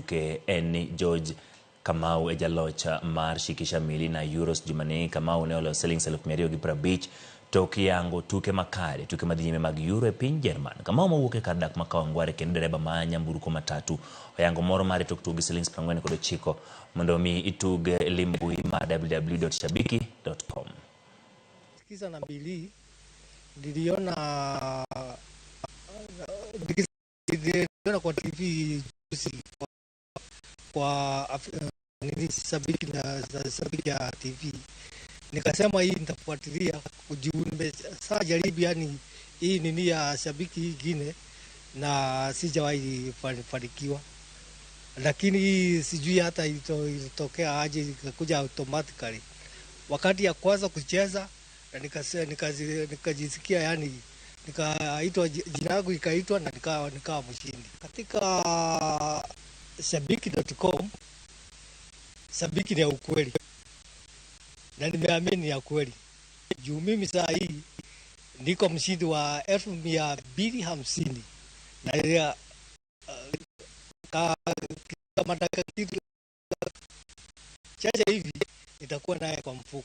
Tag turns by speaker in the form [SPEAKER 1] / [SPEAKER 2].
[SPEAKER 1] tuke en ni George Kamau e jaloch mar Shikisha Mili na Euros jumani. Kamau ne oloyo siling 250,000 tok yango tuke makare tuke madhi nyime mag Euro e piny Jerman. Kamau mawuok e kar dak ma Kawangware kendo dereba ma nyamburko matatu oyango moro mare tok tugo gi siling 49 mondo mi itug lim mbui mar www.shabiki.com.
[SPEAKER 2] Sikiza na mbili niliona kwa TV juzi kwa nini Shabiki na Shabiki ya TV, nikasema hii nitafuatilia juu saa jaribu yani hii nini ya Shabiki hii ingine na sijawahi fanikiwa, lakini hii sijui hata ilitokea aje ikakuja automatically. Wakati ya kwanza kucheza na nikajisikia yani nikaitwa jina langu ikaitwa na nikawa mshindi katika shabiki.com. Shabiki ni ya ukweli na nimeamini ni ya kweli juu mimi saa hii niko mshindi wa 250,000 na ya, kama dakika kitu chache hivi nitakuwa naye kwa mfuko.